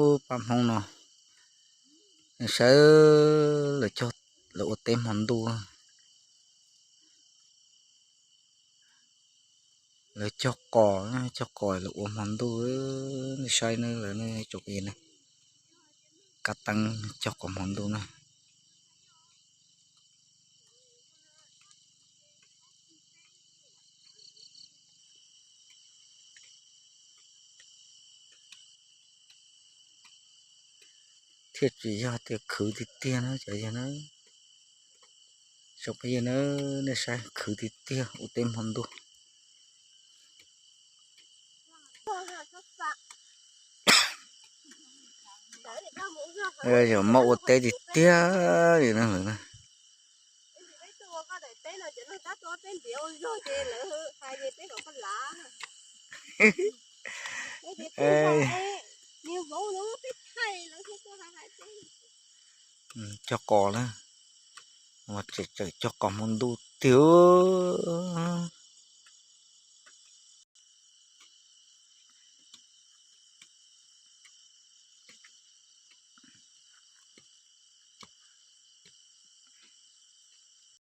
Ub, pab Hmoob no, nej saib, lawv cog, lawv ua teb hmo ntuj. Lawv cog qos, cog qos lawv ua hmo ntuj. Nej saib na, lawv ne, tsoom phooj ywg na, kab teeb cog qos hmo ntuj na. Thiaj tsis yog tias khwv tiag tiag na cov yawg na. Tsoom phooj ywg na, nej saib, khwv tiag tiag ua teb hmo ntuj. Yog muab ua teb tiag tiag li na lawm na. Cog qos na, tseem cog qos hmo ntuj tiag.